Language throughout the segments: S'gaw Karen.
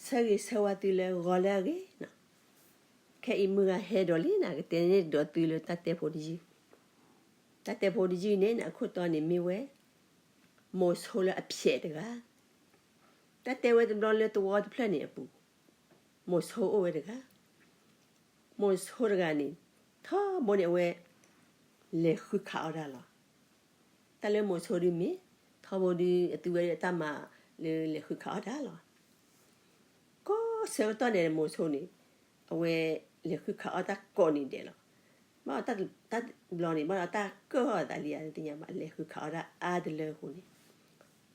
ဆၢဂ့ၤဆၢဝါသုလၢဂီၤလၢအဂ့ၤနီၤ. ခဲအံၤမုၢ်ဂၤဟဲဒိးလံန့ၣ် ကတဲန့ၢ်ဒီးသုလၢတၢ်တဲဖိတယုၢ်, တၢ်တဲဖိတယုၢ်န့ၣ်န့ၣ် အခိၣ်တီန့ၣ်မ့ၢ်ဝဲ မိၤဆိလၢအဖျဲးတဂၤ. တၢ်တဲဝဲတဘျီလၢသဝီတဖျၢၣ်န့ၣ်အပူၤ, မိၤဆိအိၣ်ဝဲတဂၤ. မိၤဆိတဂၤန့ၣ် ထီဘိန့ၣ်အဝဲ လဲၤဃုခးအီၣ်တၢ်လီၤ. တၢ်လၢမိၤဆိဒုးမ့ၢ် ထီဘိဒုးအသုဝဲဒၣ်တၢ်မၤလၢလဲၤဃုခးအီၣ်တၢ်လီၤ. ကိးဆၢကတီၢ်န့ၣ် မိၤဆိန့ၣ် အဝဲလဲၤဃုခးအီၣ်တၢ်ကိးနံၤဒဲးလီၤ. ဘၣ်တၢ်တဘျီန့ၣ် ဘၣ်ဒီးတၢ်ကၢၣ်အီၤသးလံဧါ တသ့ၣ်ညါဘၣ် လဲၤဃုခးအီၣ်တၢ်အါတလၢအဃိန့ၣ်,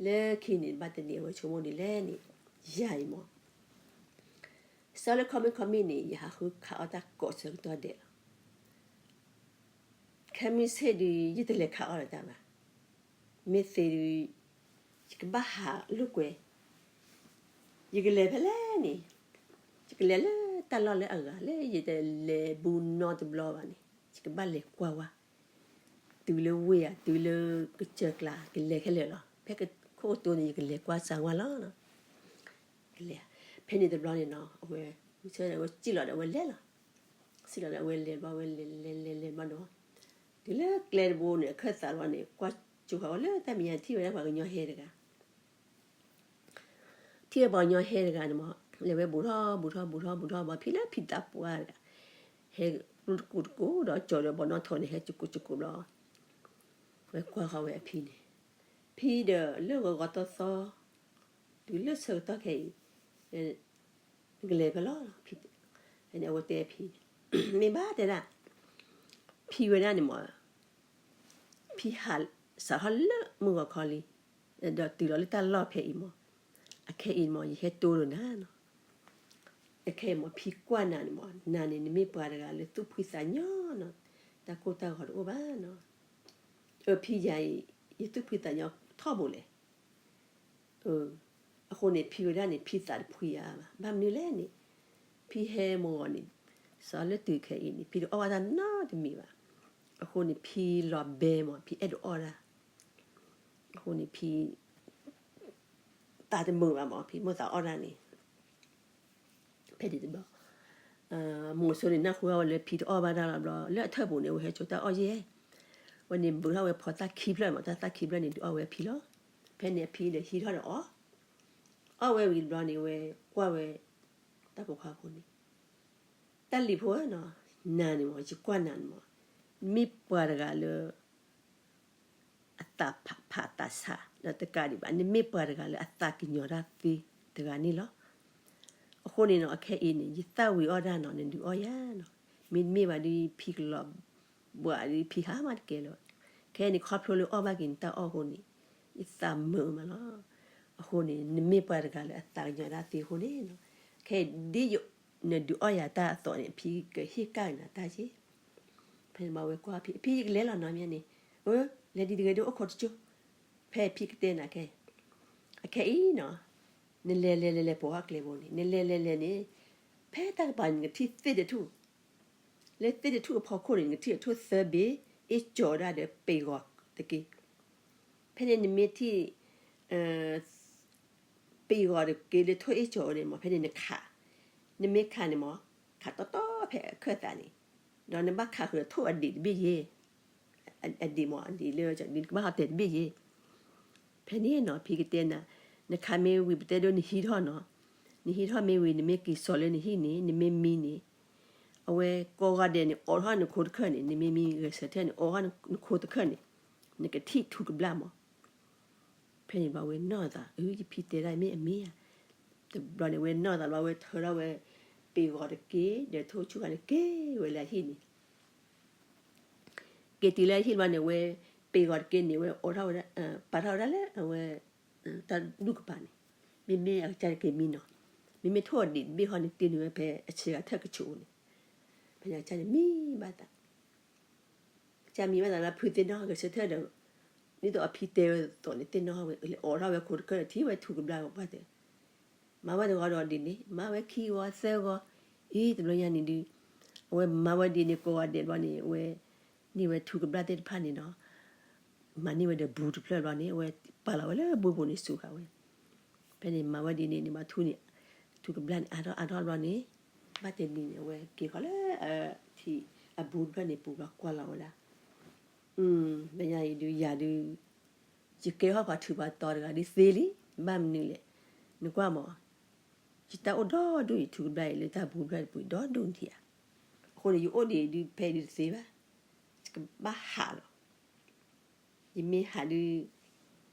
လၢခံန့ၣ် ဘၣ်တနံၤအဝဲဆိကမိၣ်ဒ်လဲၣ်န့ၣ်, ယၤအံၤမ့ၢ် စီၤလၢခီမ့ၢ်ခီမ့ၢ်န့ၣ် ယဟးဃုခးအီၣ်တၢ်ကိးဆၢကတီၢ်ဒဲးလီၤ. ခဲမုၢ်ဆ့ၣ်ဒုး ယတလဲၤခးအီၣ်လၢၤတၢ်ဘၣ်. မ့ၢ်သ့ဒုး ယကဘၣ်ဟးလိာ်ကွဲ, ယကလဲၤဖဲလဲၣ်န့ၣ်, ယကလဲၤလၢတၢ်လီၢ်လၢအဂၤ လၢယတလဲၤဘူးနီတဘျီဘၣ်န့ၣ် ယကဘၣ်လဲၤကွၢ်ဝဲ တုၤလၢဝ့ၢ်ဧါ တုၤလၢကစၢၢ်ကျါ ကလဲၤခဲလၢာ်လီၤ. ဖဲခိၣ်ကတိၤန့ၣ် ယကလဲၤကွၢ်စၢၤဝဲလီၤ. ကလဲၤ, ဖဲန့ၣ်တဘျီန့ၣ်နီၤ အဝဲ မုၢ်ဆ့ၣ်န့ၣ် အဝဲစံၣ်လီၤဒီးအဝဲလဲၤလီၤ. စံၣ်လီၤဒီးအဝဲလဲၤဘျီ အဝဲလဲၤလဲၤလဲၤလဲၤဘျီဒီး တုၤလၢကျဲတဘိန့ၣ် အခၢၣ်သးတဘျီန့ၣ် ကွၢ်ကၠိဃာ်ဝဲလၢတၢ်မဲာ်ညါ ထံၣ်ဝဲဒၣ်ပှၤကညီဟဲတဂၤ ထံၣ်ဝဲပှၤကညီဟဲတဂၤန့ၣ်မး လဲၤဝဲဘူးထီၣ်ဘူးထီၣ်ဘူးထီၣ်ဘူးထီၣ် ဘူးထီၣ် ဖံလၢဖံသးပှၢ်တဂၤ ဟဲတကိးတကိးဒီးကၠီၤဒီးဘီနီၣ်ထိးန့ၣ် ဟဲကကိးကကိးဘျီ ဝဲကွၢ်ဃီဝဲအဖံန့ၣ်, ဖံဒီးလၢဂီၤဂီၤသီသီ တုၤလၢဆၢကတီၢ်ခဲအံၤ နကလဲၤဖဲလဲၣ်, ဖံန့ၣ် အဝဲတဲဖံန့ၣ် မ့ၢ်ဘၣ်တဲဒၣ် ဖံဝဲဒၣ်န့ၣ်မး ဖံဟးစးထီၣ်လၢမုၢ်ဂီၤခီလံ, ဒီးတုၤလီၤလၢတၢ်လီၢ်ဖဲအံၤမး, အခဲအံၤမး ယဟဲတိၢ်ဒီးနၤနီၤ, အခဲအံၤမး ဖံကွၢ်နၤန့ၣ်မး နၤန့ၣ် နမ့ၢ်ပှၤတဂၤလၢသူၣ်ဖှံသးညီနီၤ, တၢ်ကိၢ်တၢ်ဂီၤတအိၣ်ဘၣ်နီၤ, အဖံယၤအံၤ ယသူၣ်ဖှံသးညီထီဘိလဲၣ် အဃိန့ၣ် ဖံဝဲဒၣ်န့ၣ် ဖံသးတဖှံဧါဘၣ်. ဘၣ်မနုၤလဲၣ်န့ၣ် ဖံဟဲမုၢ်ဂီၤန့ၣ် စးလၢတုၤခဲအံၤန့ၣ် ဖံတအီၣ်ဘၣ်တၢ်နီတမံၤဘၣ်. အဃိန့ၣ် ဖံလီၤဘဲမး ဖံအဲၣ်ဒိးအီၣ်တၢ်. အဃိန့ၣ် ဖံ သးတမုာ်ဘၣ်မး ဖံမိၢ်သးအီၣ်တၢ်န့ၣ် ဖဲန့ၣ်တဘျီ မိၤဆိန့ၣ် နၢ်ဟူဝဲလၢဖံတအီၣ်ဘၣ်တၢ်လီၤဘျီ လၢအထၢၣ်ပူၤန့ၣ် အဝဲဟဲစိာ်တၢ်အီၣ်ယဲၢ်, ဝဲန့ၣ်ဘုးထီၣ်ဝဲဖီသၣ်ခံဖျၢၣ်မး တၢ်သၣ်ခံဖျၢၣ်န့ၣ် ဒုးအီၣ်ဝဲအဖံလီၤ. ဖဲန့ၣ်အဖံဒီးဟံးထီၣ်ဒီးအီၣ်, အီၣ်ဝဲဝံၤတဘျီန့ၣ် ဝဲကွၢ်ဝဲ တၢ်ပိာ်ခွါဖိန့ၣ် တၢ်လံၤဖိဧၢနီၤ, နၤန့ၣ်မး ယကွၢ်နၤန့ၣ်မး မ့ၢ်ပှၤတဂၤလၢ အသးဖးသးဆး ဒီးတကးဒံးဘၣ် နမ့ၢ်ပှၤတဂၤလၢအသးကညီၤတၢ်သ့တဂၤန့ၣ်လီၤ. အဃိန့ၣ်နီၤ အခဲအံၤန့ၣ် ယသၣ်ဝံၤအီၣ်ဒၣ်နီၤ နဒုးအီၣ်ယၤနီၤ, မ့တမ့ၢ်ဘၣ်ဒီး ဖံကလီၤဘှးဒီး ဖံဟးမးတကဲလၢၤဘၣ်. ခဲအံၤန့ၣ် ခီဖျိလၢအီၣ်ဘၣ်က့ၤနတၢ်အီၣ်အဃိန့ၣ် ယသးမုာ်မးလီၤ. အဃိန့ၣ် နမ့ၢ်ပှၤတဂၤလၢအသးကညီၤတၢ်သ့အဃိန့ၣ်နီၤ, ခဲအံၤဒ်ယ နဒုးအီၣ်ယၤတၢ်အသိးန့ၣ် ဖံကဟ့ၣ်ကဒါနၤတၢ်က့ၢ်. ဖဲန့ၣ်ဘၣ်ဝဲကွၢ်ဖံ ဖံယကလဲၤလီၤနီၤမ့ၢ်န့ၣ်, အၢ လဲၤဒ်တဂ့ၤဒ်အိၣ်ခိးတကၠိၢ်. ဖဲဖံကတဲနၤခဲ အခဲအံၤနီၤ နလဲၤလဲၤလဲၤလဲၤပိာ်အကျဲဘိန့ၣ် နလဲၤလဲၤလဲၤလဲၤန့ၣ် ဖဲတၢ်ကပၤန့ၣ် နကထံၣ်သ့ၣ်တထူၣ်, လၢသ့ၣ်တထူၣ်အဖီခိၣ်န့ၣ် နကထံၣ်အထူၣ်သၢဘ့ၣ် အ့ၣ်ကၠီၤဒၣ်ဒီးပ့ၤဂီၤတက့ၢ်. ဖဲန့ၣ်နမ့ၢ်ထံၣ် ပ့ၤဂီၤတက့ၢ်လၢထိၣ်အ့ၣ်ကၠီၤအီၤန့ၣ်မး ဖဲန့ၣ်နခး, နမ့ၢ်ခးန့ၣ်မး ခးတီတီဖဲအခၢၣ်သးန့ၣ်, ဒီးနဘၣ်ခးဃုာ်ထိၣ်အဒံးတဘ့ၣ်ယဲၢ်, အဒံးမး အဒံးလၢနကဘၣ်ဟးတဲာ်တဘ့ၣ်ယဲၢ်. ဖဲန့ၣ်နီၤ ဖံကတဲနၤ, နခးမ့ၢ်ဝံၤပတဲဒိ နဟံးထီၣ်နီၤ, နဟံးထီၣ်မ့ၢ်ဝံၤ နမ့ၢ်က့ၤစိာ်လၢနဟံၣ်န့ၣ် နမ့ၢ်မံန့ၣ် အဝဲကိးဂီၤဒဲးန့ၣ် အိးထီၣ်နခိတခၢၣ်န့ၣ် နမ့ၢ်မံဂဲၤဆၢထၢၣ်န့ၣ် အိးထီၣ်နခိတခၢၣ်န့ၣ် နကထံၣ်ထူကဘျၣ်မး. ဖဲန့ၣ်ဘၣ်ဝဲနီၢ်သး အၢ ယဖံတဲဒၣ်မ့ၢ်အမ့ၢ်ဧါ. တဘျီန့ၣ်ဝဲနီၢ်သးဘၣ်ဝဲထၢထီၣ်ဝဲ ပ့ၤဂီၤတက့ၢ် ဒီးထိၣ်ဆူၣ်ခါန့ၣ် က့ၤဝဲလၢအဟံၣ်န့ၣ် က့ၤတုၤလၢအဟံၣ်ဘၣ်န့ၣ် ဝဲ ပ့ၤဂီၤတက့ၢ်န့ၣ် ဝဲအိးထီၣ်ဝဲဒၣ် ပာ်ထီၣ်ဝဲဒၣ်လၢအဝဲ တၢ်ဒူၣ်ကပၤန့ၣ် မ့မ့ၢ်အကစၢ်က့ၤမံနီၤ မ့မ့ၢ်ထိၣ်အဒံးတဘ့ၣ်ဃီန့ၣ် တ့နုာ်ဝဲဖဲအဆ့ဂၤထၢၣ်ကဆူးန့ၣ် ဖဲန့ၣ်အကစၢ်န့ၣ်မံဘၣ်သး ကစၢ်မံဘၣ်သးလၢဖုသ့ၣ်နီၣ်ဂဲၤဆၢထၢၣ်ဒီး ဒ်သိးအဖံတဲဝဲအသိးန့ၣ် သ့ၣ်နီၣ်ဝဲ လဲၤအိးထီၣ်ဝဲခိတခၢၣ်ဒီး ထံၣ်ဝဲထူကဘျၣ်ဝဲပှၢ်တဲ မၤဝဲတဂီၤဒီးဒ်န့ၣ် မၤဝဲခံဂီၤသၢဂီၤ အံၤတဘျီညါန့ၣ်ဒုး အဝဲမၤဝဲဒ်န့ၣ် ကိးဂီၤဒဲးဘျီန့ၣ် အဝဲ န့ၢ်ဝဲထူကဘျၣ်သ့ၣ်တဖၣ်န့ၣ်ဒီး မၤန့ၢ်ဝဲဒီးဘူးတဖျၢၣ်ဘျီန့ၣ် အဝဲပာ်လီၤဝဲလၢဘူးပူၤန့ၣ်စူးဃာ်ဝဲ ဖဲန့ၣ်မၤဝဲဒ်န့ၣ်န့ၣ် ဘၣ်ထူန့ၣ် ထူကဘျၣ်န့ၣ် အါထီၣ်အါထီၣ်ဘျီန့ၣ်, ဘၣ်တနံၤန့ၣ် အဝဲက့ၤဃီၤလၢ ထံအဘူးတဖျၢၣ်န့ၣ်ပူၤဘျီကွၢ်လီၤဝဲဒၣ်, တနံၤအံၤဒုးယၤဒုး, ယကဲထီၣ်ပှၤထူးပှၤတီၤတဂၤဒုးသ့လံ, ဘၣ်မနုၤလဲၣ်, နကွၢ်မး, ယတၢ်အိၣ်ဒီဒူၣ်အံၤ ထူကဘျၣ်အံၤလၢတၢ်ဘူးတဖျၢၣ်တပူၤဒီဒူၣ်န့ၣ်ဧါ, အဃိန့ၣ် ယအိၣ်ဒံးဒုးဖဲဒုးတသ့ဘၣ်, ယကဘၣ်ဟးလီၤ. ယမ့ၢ်ဟးဒုး,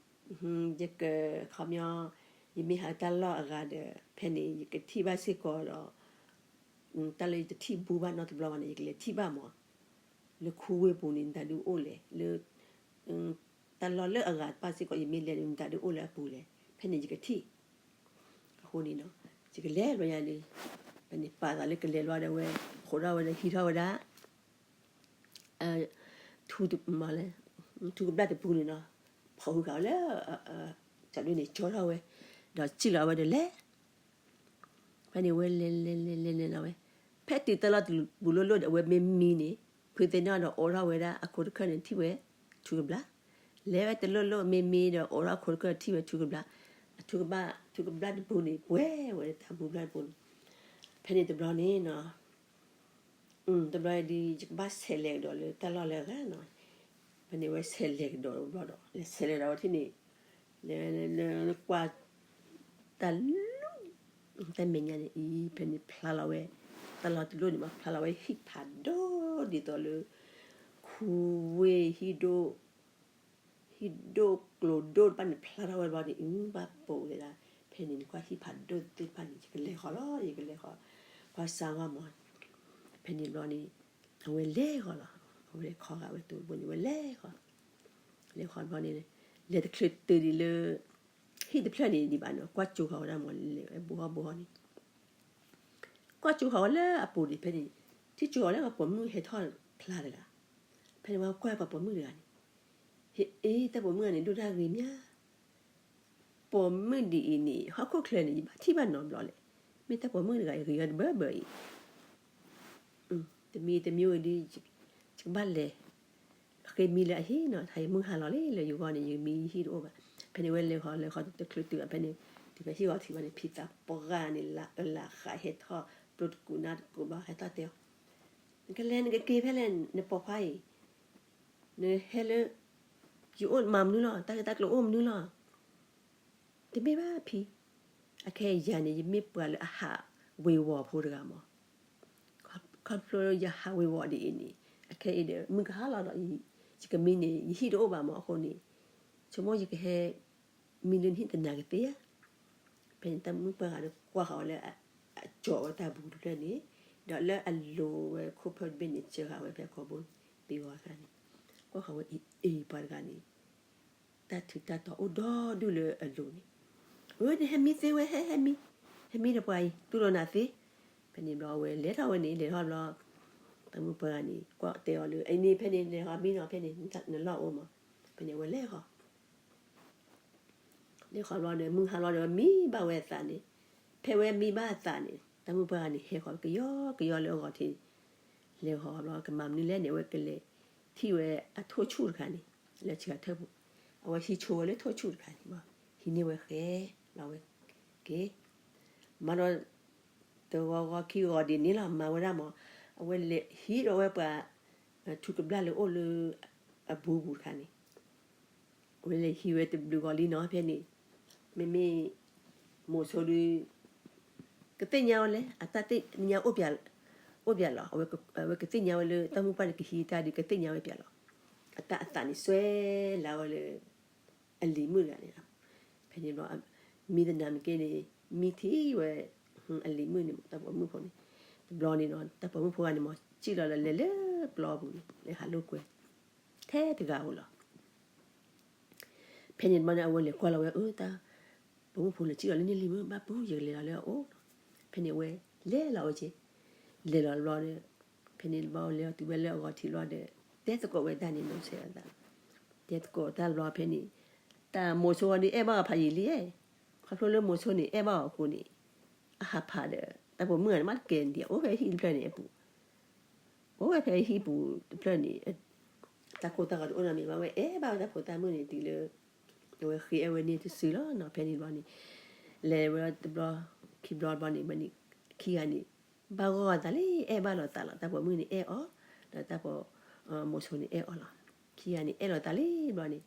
ယက, ခီပညီ, ယမ့ၢ်ဟးတၢ်လီၢ်အဂၤဒီး ဖဲန့ၣ် ယကထံၣ်ဘၣ်စ့ၢ်ကီးဒီး, တၢ်လၢယတထံၣ်ဘူးဘၣ်နီတဘျီဘၣ်န့ၣ် ယကလဲၤထံၣ်ဘၣ်မး, လၢခူဝ့ၢ်ပူၤန့ၣ် နတၢ်ဒုးအိၣ်လဲၣ်, လၢ တၢ်လီၢ်လၢအဂၤတဖၣ်စ့ၢ်ကီး ယမ့ၢ်လဲၤဒုး နတၢ်ဒုးအိၣ်လၢအပူၤလဲၣ်, ဖဲန့ၣ်ယကထံၣ်, အဃိန့ၣ်ဒီး, ယကလဲၤဘျီယၤဒုး, ဖဲန့ၣ်ပာ်သးလၢကလဲၤဘျီဒီးဝဲ, ဃိးထီၣ်ဝဲဒီးဟံးထီၣ်ဝဲဒၣ် ထူ, ထူကဘျၣ်တပူၤန့ၣ်နီၤ, ဖီၣ်ဃုာ်ဃာ်ဝဲလၢ, ကဒုန့ၣ်ကၠီထီၣ်ဝဲ, ဒီးစံၣ်လီၤဝဲဒီးလဲၤ, ဖဲန့ၣ်ဝဲလဲၤလဲၤလဲၤလဲၤလဲၤလီၤဝဲ, ဖဲတုၤတၢ်လီၢ်တပူၤလိၣ်လိၣ်ဒီး အဝဲမ့ၢ်မံန့ၣ်, ဖုသ့ၣ်နီၣ်ဒီးအိးထီၣ်ဝဲဒၣ်အခိၣ်တခၢၣ်န့ၣ်ထံၣ်ဝဲ, ထူကဘျၣ်, လဲၤဝဲတလိၣ်လိၣ်မ့ၢ်မံဒီးအိးထီၣ်အခိၣ်တခၢၣ်ထံၣ်ဝဲထူကဘျၣ်, အထူကဘၣ်, ထူကဘျၣ်တပူၤန့ၣ် ပှဲၤဝဲလၢတၢ်ဘူးဘျၣ်တပူၤန့ၣ်, ဖဲန့ၣ်တဘျီန့ၣ်နီၤ တဘျီဒုး ယကဘၣ်ဆဲးလဲၤကဒီးလၢတၢ်လီၢ်လၢအဂၤနီၤ, ဖဲန့ၣ်ဝဲဆဲးလဲၤကဒီးတဘျီဒီး လဲၤဆဲးလဲၤဒီးဝဲထံၣ်န့ၣ်, လဲၤလဲၤလဲၤကွၢ်, တၢ်လူ, တၢ်မဲာ်ညါန့ၣ်အံၤ ဖဲန့ၣ်ဖျါလီၤဝဲ, တၢ်လီၢ်တလိၣ်န့ၣ်မး ဖျါလီၤဝဲဟံၣ်ဖးဒိၣ်ဒ်သိးလၢ, ခူဝ့ၢ်ဟံၣ်ဒိၣ် ဟံၣ်ဒိၣ်ကျိၤဒိၣ်တဖၣ်န့ၣ် ဖျါထီၣ်ဝဲတဘျီန့ၣ် အုဘၣ်ပိာ်ဝဲဒၣ်, ဖဲန့ၣ်နကွၢ်ဟံၣ်ဖးဒိၣ်သ့ၣ်တဖၣ်န့ၣ် ယကလဲၤဃီၤလီၤ ယကလဲၤဃီၤ, ကွၢ်စၢ်ဝါမး, ဖဲန့ၣ်တဘျီန့ၣ်, အဝဲလဲၤဃီၤလီၤ, အဝဲလဲၤခီဂာ်ဝဲတိၤတဘိန့ၣ် အဝဲလဲၤဃီၤ, လဲၤဃီၤတဘျီန့ၣ်, လဲၤတချုးတုၤဒံးလၢ, ဟံၣ်တဖျၢၣ်န့ၣ်ဒံးဘၣ်န့ၣ် ကွၢ်ကၠိဃီၤဝဲဒၣ်မး လဲၤဝဲဘိဟီၣ်ဘိဟီၣ်န့ၣ် ကွၢ်ကၠိဃီၤဝဲလၢအပူၤန့ၣ် ဖဲန့ၣ်, ထံၣ်ကၠိဃီၤလၢပှၤပိာ်မုၣ်ဟဲထီၣ်ဖျါတဂၤ, ဖဲန့ၣ်ဝဲကွၢ်ပှၤပိာ်မုၣ်တဂၤန့ၣ်, ဟ့ၣ်အ့ တၢ်ပိာ်မုၣ်ဂၤန့ၣ်ဒိၣ်တၢ်ဂ့ၤမး, ပိာ်မုၣ်ဒ်အံၤန့ၣ် ဟီၣ်ခိၣ်ချၢန့ၣ် ယဘၣ်ထံၣ်ဘၣ်နီတဘျီလဲၣ်, မ့ၢ်တၢ်ပိာ်မုၣ်တဂၤအံၤဂ့ၤအီၤတဘၢဘၢအံၤ တမံၤတမံၤဝဲဒ်, ယကဘၣ်လဲၤ, ဃ့မံလၢအဟံၣ်နီၤ တၢ်ယမုၢ်ဟါလီၤလံ လၢယဂီၢ်န့ၣ် ယမံယဟံၣ်တအိၣ်ဘၣ်, ဖဲန့ၣ်ဝဲလဲၤဃီၤလဲၤဃီၤတချုးတုၤ ဖဲန့ၣ်, တုၤဖဲဟံၣ်ဂီၤထံးဘၣ်န့ၣ် ဖံသးပှၢ်ဂၤန့ၣ် လၢအလၢ်ဃးဟဲထီၣ်, ပျိတကူးနၢ်တကူးဘျီ ဟဲထီၣ်တဲအီၤ, နကလဲၤနကက့ၤဖဲလဲၣ် နပိာ်ခွါအံၤ, နဟဲလၢ, ယအိၣ်မၤမနုၤလီၤ တၢ်ဂ့ၢ်တၢ်ကျိၤအိၣ်မနုၤလီၤ တမ့ၢ်ဘၣ်ဖံ, အခဲအံၤယၤန့ၣ် ယမ့ၢ်ပှၤလၢအဟးဝ့ၤဝီၤဖိတဂၤမး, ခီဖျိယဟးဝ့ၤဝီၤဒ်အံၤန့ၣ်, အခဲအံၤဒီး မုၢ်ကဟါလီၤဒီး, ယကမံန့ၣ် ယဟံၣ်တအိၣ်ဘၣ်မးအဃိန့ၣ်, ဆိကမိၣ်ယကဟဲ, မံလၢနဟံၣ်တနၤကသ့ဧါ, ဖဲန့ၣ်တၢ်မုၣ်ပှၢ်ဂၤဒီးကွၢ်ဃီၤဝဲလၢ, အကၠီၤဝဲတၢ်ဘူးတဖျၢၣ်န့ၣ်, ဒီးလၢအလိၤဝဲခိၣ်ဖၢတဘ့ၣ်န့ၣ် စၢဃာ်ဝဲဖဲကိာ်ဘိ, သ့ဝီၤတဂၤန့ၣ်, ကွၢ်ဃီၤဝဲအံၤအံၤပှၤတဂၤန့ၣ် တၢ်ထူးတၢ်တီၤအိၣ်ဒီဒူၣ်လၢအလိၤန့ၣ်, အဝဲန့ၣ်ဟဲမံသ့ဝဲဟဲဟဲမံ, ဟဲမံဒီးပှၤအံၤ တူၢ်လိာ်နၤသ့, ဖဲန့ၣ်ဘျီအဝဲလဲၤထီၣ်ဝဲန့ၣ် လဲၤထီၣ်ဘျီ, တၢ်မုၣ်ပှၢ်ဂၤန့ၣ် ကွၢ်တဲအီၤလၢ အံၤန့ၣ်ဖဲန့ၣ်လဲၤဃီၤမံနီၤ ဖဲန့ၣ်, နလီၢ်အိၣ်မး, ဖဲန့ၣ်အဝဲလဲၤဃီၤ လဲၤဃီၤဘျီဒီး မုၢ်ဟါလီၤဒီး မံဘၣ်ဝဲအသးန့ၣ်, ဖဲဝဲမံဘၣ်အသးန့ၣ် တၢ်မုၣ်ပှၢ်ဂၤန့ၣ် ဟဲဃီၤကယီကယီလၢအဂီၤထံးန့ၣ်, လဲၤဃီၤဘျီ ကမၤမနုၤလဲၣ်န့ၣ် အဝဲကလဲၤထံၣ်ဝဲအထိၣ်ဆူၣ်တခါန့ၣ်, လၢဆံးခါထၢၣ်ပူၤ, အဝဲဟံးဆိဝဲလၢထိၣ်ဆူၣ်တခါန့ၣ်, ဟံးန့ၢ်ဝဲဃဲ, လီၤဝဲက့ၤ မၤဒီး တဂီၤဂီၤခံဂီၤဒ်န့ၣ်လီၤ မၤဝဲဒၣ်မး, အဝဲလဲၤဟံးဒီးဝဲပှၤ ထူကဘျၣ်လၢအိၣ်လၢ အဘူးပူၤတခါန့ၣ်, အဝဲလဲၤဟံးဝဲတဘျုးဂီၤလံနီၤ ဖဲန့ၣ်, မ့မ့ၢ် မိၤဆိဒုး ကသ့ၣ်ညါဝဲလဲၣ် အတၢ်သ့ၣ်ညါအိၣ်ပၠးလီၤ, အဝဲကသ့ၣ်ညါဝဲလၢတၢ်မုၢ်ပှၢ်န့ၣ်ကဟံးတၢ်ဒုး ကသ့ၣ်ညါဝဲပၠးလီၤ, အတၢ်အသးန့ၣ်စွဲလၢဝဲလၢ အလံၤမုၣ်တဂၤန့ၣ်, ဖဲန့ၣ်ဘျီ မံတနၤမ့ၢ်က့န့ၣ် မံထံၣ်ဝဲ အလံၤမုၣ်န့ၣ် တၢ်ပိာ်မုၣ်ဖိန့ၣ်, တဘျီန့ၣ်နီၤ တၢ်ပိာ်မုၣ်ဖိဂၤန့ၣ်မး စံၣ်လီၤလၢလဲၤလၢပျီပူၤန့ၣ် လဲၤဟးလိာ်ကွဲ ထဲတဂၤဧိၤလီၤ. ဖဲန့ၣ်တဘျီန့ၣ် အဝဲလဲၤကွၢ်လီၤဝဲ အၢ တၢ်ပိာ်မုၣ်ဖိလဲၤစံၣ်လီၤလၢန့ၣ်လံမ့ၢ် ဘၣ်ပူၤ ယကလဲၤလီၤလၢအအိၣ်လီၤ. ဖဲန့ၣ်အဝဲလဲၤလီၤဝဲက့ၤ, လဲၤလီၤတဘျီဒီး ဖဲန့ၣ်တဘျီလဲၤတုၤဝဲလၢအဂီၤထံးဘျီဒီး တဲသကိးဝဲတၢ်န့ၣ် နီၢ်ဆဲးအသး တဲသကိးတၢ်တဘျီဖဲန့ၣ် တၢ်မိၤဆိဒုးအဲၣ်ဘၣ်အီၤဖးယံာ်လံ, ခီဖျိလၢမိၤဆိန့ၣ် အဲၣ်ဘၣ်အီၤအဃိန့ၣ် အဟးဖးဒီး တၢ်ပိာ်မုၣ်ဂၤန့ၣ် မ့ၢ်တကဲဒံး အိၣ်ဖဲဟံၣ်တဖျၢၣ်န့ၣ်အပူၤ, အိၣ်ဝဲဖဲဟံၣ်ပူၤတဖျၢၣ်န့ၣ် တၢ်ကိၢ်တၢ်ဂီၤတအိၣ်နီတမံၤဘၣ် ဝဲအဲၣ်ဘၣ်ဝဲတၢ်ဖိတၢ်မုၣ်န့ၣ်တုၤလၢ အဝဲဃ့အဲၣ်ဝဲန့ၢ်တစုလီၤနီၤ. ဖဲန့ၣ်တဘျီန့ၣ် လဲၤဝဲတဘျီ ခံဘျီဘျီန့ၣ် မ့ၢ်န့ၣ် ခံဂၤန့ၣ် ဘၣ်ဂီၢ်သးလံ အဲၣ်ဘၣ်လိာ်သးလီၤ. တၢ်ပိာ်မုၣ်န့ၣ်အဲၣ်အီၤ, ဒီးတၢ်ပိာ် မိၤဆိန့ၣ်အဲၣ်အီၤလီၤ. ခံဂၤန့ၣ် အဲၣ်လိာ်သးလံဘျီန့ၣ်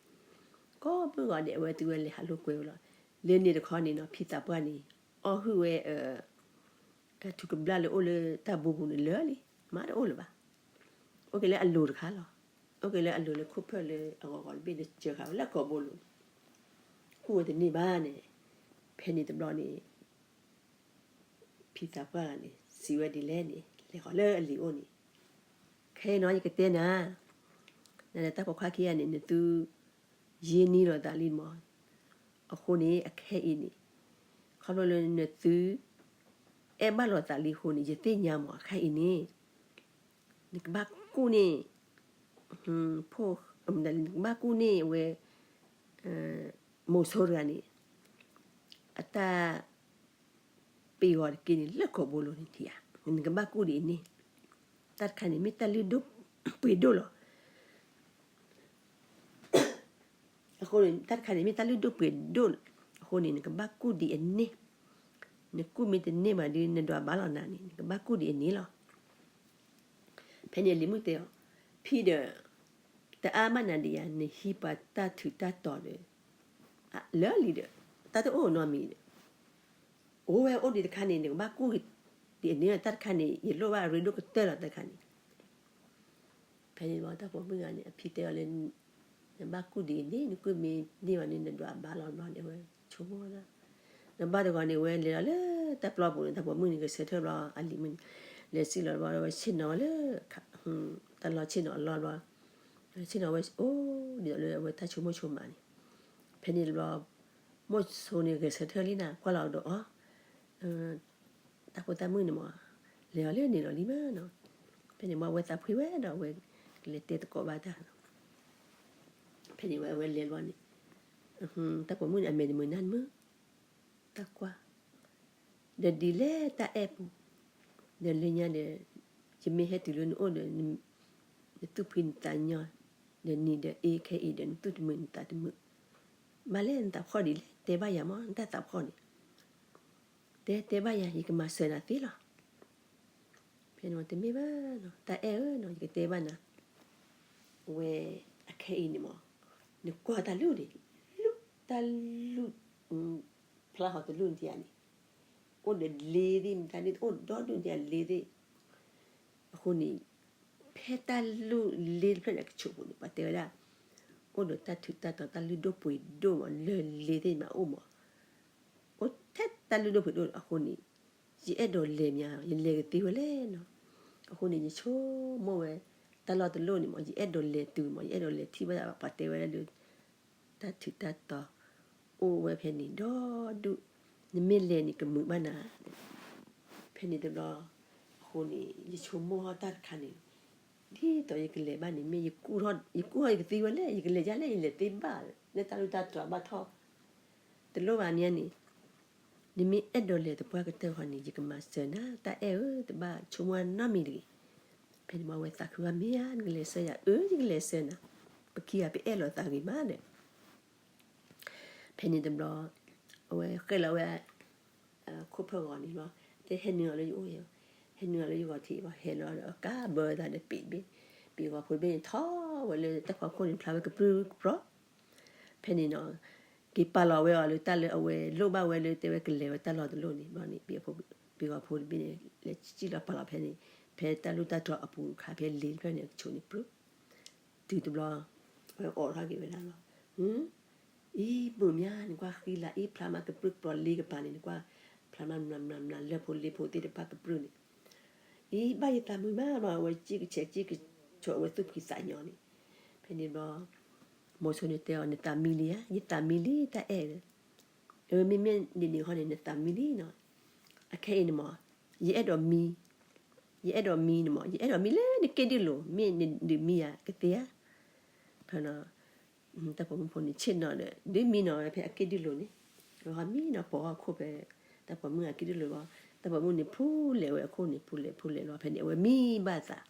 ကိးမုၢ်ဂီၤဒဲး အဝဲတုၤဝဲလဲၤဟးလိာ်ကွဲဝဲလီၤ. လၢန့ၣ်တခီန့ၣ်နီၤ ဖံသးပှၢ်န့ၣ် အီၣ်ဟုၣ်ဝဲ ထူကဘျၣ်လၢအိၣ်လၢတၢ်ဘိပူၤန့ၣ်လၢာ်လံ, မၤတအိၣ်လၢၤဘၣ်. အိၣ်က့ၤလၢအလိၤတခါလီၤ. အိၣ်က့ၤလၢအလိၤလၢခိၣ်ဖၢၣ်လၢအဂီၤဂီၤတဘ့ၣ် လၢစၢဃာ်ဝဲလၢကိာ်ဘိလိၤန့ၣ် ကူၣ်ဝဲတန့ၢ်ဘၣ်န့ၣ်. ဖဲန့ၣ်တဘျီန့ၣ် ဖံသးပှၢ်န့ၣ် စံးဝဲဒ်လဲၣ်န့ၣ် လဲၤဃီၤလၢအလံၤအိၣ်န့ၣ်, ခဲအံၤနီၤ ယကတဲနၤ, နတၢ်ပိာ်ခွါခံဂၤန့ၣ် နသု ယ့န့ၢ်လိာ်သးလံမး, အဃိန့ၣ် အခဲအံၤန့ၣ် ခီဖျိလၢနသု အဲၣ်ဘၣ်လိာ်သးလံအဃိန့ၣ် ယသ့ၣ်ညါမး အခဲအံၤန့ၣ် နကဘၣ်ကူၣ်န့ၢ် ဖိ နကဘၣ်ကူၣ်န့ၢ်အဝဲ မိၤဆိတဂၤန့ၣ် အတၢ် ပ့ၤဂီၤတက့ၢ်န့ၣ် လၢကိာ်ဘိလိၤန့ၣ်ထံၣ်ဧါ, နကဘၣ်ကူၣ်ဒံးအန့ၣ်, တၢ်တခါန့ၣ် မ့ၢ်တၢ်လုၢ်ဒိၣ်ပှ့ၤဒိၣ်လီၤ. အဃိန့ၣ် တၢ်တခါန့ၣ် မ့ၢ်တၢ်လုၢ်ဒိၣ်ပှ့ၤဒိၣ်, အဃိန့ၣ် နကဘၣ်ကူၣ်ဒံးအန့ၣ်, နကူၣ်မ့ၢ်တန့ၢ်ဘၣ်ဒီး နဒွးဘၣ်လီၤနၤန့ၣ် နကဘၣ်ကူၣ်ဒံးအန့ၣ်လီၤ. ဖဲန့ၣ်လံၤမုၣ်တဲအီၤ, ဖံဒီး တအါမးနၤဒံးယၤ နဟံးပှၤတၢ်ထူးတၢ်တီၤဒီး လၢလံၤဒီး တၢ်တအိၣ်နီတမံၤဒီး အိၣ်ဝဲအိၣ်ဒံးတခါန့ၣ် နကဘၣ်ကူၣ်ဒံးအန့ၣ် တၢ်တခါန့ၣ် ယလိၣ်ဘၣ်အရ့ဒိၣ်ကတၢၢ်လီၤတၢ်တခါန့ၣ်. ဖဲန့ၣ်တဘျီ တၢ်ပိာ်မုၣ်ဂၤန့ၣ် အဖံတဲအီၤလၢ နဘၣ်ကူၣ်ဒံးအန့ၣ် နကူၣ်မ့ၢ်န့ၢ်ဘၣ်န့ၣ် နဒွးဘၣ်လီၤဘျီန့ၣ် အဝဲဆိကမိၣ်ဝဲဒၣ် နဘၣ်တဂီၤန့ၣ် အဝဲလဲၤလီၤလၢတၢ်ပျီပူၤန့ၣ် တၢ်ပိာ်မုၣ်န့ၣ် ဂဲၤဆၢထၢၣ်ဘျီ အလံၤမုၣ်န့ၣ် လဲၤစံၣ်လီၤဘျီ အဝဲဆ့ၣ်နီၤဝဲလၢ တၢ်လီၢ်ဆ့ၣ်နီၤအလီၢ်ဘျီ ဆ့ၣ်နီၤဝဲအိၣ်ဒ်သိးလၢအဝဲတၢ်ဆိကမိၣ်ဆိကမးန့ၣ်. ဖဲန့ၣ်တဘျီ မိၢ်ဆိန့ၣ်ဂဲၤဆၢထၢၣ်လံနၤ ကွၢ်လီၤဒီးအီၤ တၢ်ဖိတၢ်မုၣ်န့ၣ်မး လဲၤအီၤလၢန့ၣ်လီၤလံမးနီၤ. ဖဲန့ၣ်မး အဝဲသးဖှံဝဲဒီး အဝဲကလဲၤတဲသကိးဘၣ်တၢ် ဖဲန့ၣ်ဝဲအဝဲလဲၤဘျီန့ၣ် တၢ်ပိာ်မုၣ်န့ၣ် အမဲာ်တမုာ်နၢ်တမုာ် တၢ်ကွၢ် ဒီးဒ်လဲၣ်တၢ်အဲၣ်ပူၤ ဒီးလၢညါဒီး ယမ့ၢ်ဟဲတုၤလၢနအိၣ်ဒီး နသူၣ်ဖှံနသးညီ ဒီးနံၤဒီးအ့ခဲအံၤဒီး နသူၣ်တမုာ်နသးတမုာ် မၤလဲၣ်နသးဖှီၣ်ဒ်လဲၣ် တဲဘၣ်ယၤမး နတၢ်သးဖှီၣ်န့ၣ် တဲတဲဘၣ်ယၤ ယကမၤစၢၤနၤသ့လီၤ. ဖဲန့ၣ်မး တမ့ၢ်ဘၣ်နီၤ တၢ်အဲၣ်ဧၢနီၤ ယကတဲဘၣ်နၤ အဝဲအခဲအံၤန့ၣ်မး နကွၢ်တၢ်လုၢ်န့ၣ် လုၢ်တၢ်လုၢ် ဖျါဃီၤတလုၢ်နတယၤန့ၣ် အိၣ်ဒီးလ့သ့ၣ် မတၤန့ၣ် အိၣ်ဒီဒူၣ်နတယၤလ့သ့ၣ် အဃိန့ၣ် ဖဲတၢ်လုၢ်လ့တဖျၢၣ်န့ၣ် အကဆိးပူၤန့ၣ် ပှၤတဲဝဲဒၣ် အိၣ်ဒီးတၢ်ထူးတၢ်တီၤ တၢ်လုၢ်ဒိၣ်ပှ့ၤဒိၣ်မး လၢလ့သ့ၣ်မးအိၣ်မး အိၣ်ထဲတၢ်လုၢ်ဒိၣ်ပှ့ၤဒိၣ်အဃိန့ၣ် ယအဲၣ်ဒိးလဲၤမး ယလဲၤကသ့ဝဲလဲၣ်နီၤ. အဃိန့ၣ် ယဆိကမိၣ်ဝဲ တၢ်လီၢ်တလီၢ်န့ၣ်မး ယအဲၣ်ဒိးလဲၤတုၤမး ယအဲၣ်ဒိးလဲၤထံၣ်ဘၣ်သး ပှၤတဲဝဲဒၣ်လၢ တၢ်ထူးတၢ်တီၤ အိၣ်ဝဲဖဲန့ၣ်ဒီဒူၣ် နမ့ၢ်လဲၤန့ၣ် ကမုာ်ဘၣ်နၤ ဖဲန့ၣ်တဘျီ အဃိန့ၣ် ယဆိကမိၣ်ဟီၣ်တၢ်တခါန့ၣ် ဒ်သိးယကလဲၤဘၣ်န့ၣ် မ့ၢ်ယကူၣ်ထီၣ် ယကူၣ်ထီၣ်ယကသ့ဝဲလဲၣ် ယကလဲၤဒ်လဲၣ် ယလဲၤသ့ဘၣ် လၢတၢ်လူၢ်တၢ်တြီၤဘၣ်ထီၣ် တလိၣ်ဘၣ်မ့ၢ်န့ၣ် နမ့ၢ်အဲၣ်ဒိးလဲၤသပှၢ်ကတၢၢ်ဃီန့ၣ် ယကမၤစၢၤနၤ တၢ်အဲၣ်ဧၢ တဘၣ်ဆိကမိၣ်နီတမံၤတဂ့ၤ. ဖဲန့ၣ်မး အဝဲသးခုဘၣ် မ့ၢ်ဧါ နကလဲၤဆှၢယၤ အၢ ယကလဲၤဆှၢနၤ ပခံဂၤပအဲၣ်လိာ်သးဂ့ၤမးဒီး ဖဲန့ၣ်တဘျီ အဝဲဃဲလီၤဝဲ ခိၣ်ဖၢၣ်ဂီၤန့ၣ်လီၤ. တဲဟဲနုာ်အီၤလၢယအိၣ်ယၤ ဟဲနုာ်အီၤလၢယဂီၤထံးဘၣ် ဟဲလီၤဒီးကါဘၢသးဒီးပံၤတဘ့ၣ် ပံၤဂီၤဖိတဘ့ၣ်န့ၣ် ထီၣ်ဝဲလၢတၢ်ဖီခိၣ်န့ၣ် ဖျါဝဲကပြုၢ်ကပြီၤ ဖဲန့ၣ်နီၤ က့ၤပာ်လီၤဝဲအီၤလၢတၢ်လၢအဝဲလိၣ်ဘၣ်ဝဲလၢ တဲဝဲကလဲၤဝဲတၢ်လီၢ်တလီၢ်န့ၣ်ဘျီန့ၣ် ပံၤဂီၤဖိတဘ့ၣ်န့ၣ် လဲၤစံၣ်လီၤပာ်လီၤဖဲန့ၣ် ဖဲတၢ်လူၢ်တၢ်တြီၤအပူၤအခါ ဖဲလ့တဖျၢၣ်န့ၣ် အကဆိးန့ၣ်ပြုၢ် တုၤတဘျီ အဝဲအိးထီၣ်က့ၤဝဲဒၣ်လီၤ. အံၤ ဘုၣ်မၠါ နကွၢ်ဃံလၤအံၤ ဖျါမးကပြုၢ်ကပြီၤလ့ကပၤန့ၣ် နကွၢ် ဖျါမးမျးမျးမျး လၢၢ်ဖိလ့ဖိသ့ၣ်တဖၣ်ကပြုၢ်န့ၣ် အံၤ ဘၣ်ယသးမုာ်မးဘျီ အဝဲစံၣ်ကဆဲးစံၣ်ကဆီး အဝဲသူၣ်ဖှံသးညီန့ၣ် ဖဲန့ၣ်ဘျီ မိၤဆိန့ၣ်တဲအီၤ နသးမံလံဧါ ယသးမံလံ တၢ်အဲၣ် အဝဲမ့မ့ၢ်ဒ်န့ၣ်ဟီန့ၣ် နသးမံလံနီၤ အခဲအံၤန့ၣ်မး ယအဲၣ်ဒိးမံ ယအဲၣ်ဒိးမံန့ၣ်မး ယအဲၣ်ဒိးမံလၢနက့ၢ်ဒုၣ်လိၤ မ့ၢ်နဒုးမံယၤကသ့ဧါ ဖဲန့ၣ် တၢ်ပိာ်မုၣ်ဖိန့ၣ် ဆ့ၣ်နီၤဒီး ဒုးမံနီၤဝဲဖဲအက့ၢ်ဒုၣ်လိၤန့ၣ် ဝဲမံနီၤပိာ်အခိၣ်ဖဲ တၢ်ပိာ်မုၣ်အက့ၢ်ဒုၣ်လိၤလီၤ တၢ်ပိာ်မုၣ်န့ၣ်ဖူလဲၤဝဲအခိၣ်န့ၣ် ဖူလဲၤဖူလဲၤလီၤ ဖဲန့ၣ် အဝဲမံဘၣ်သး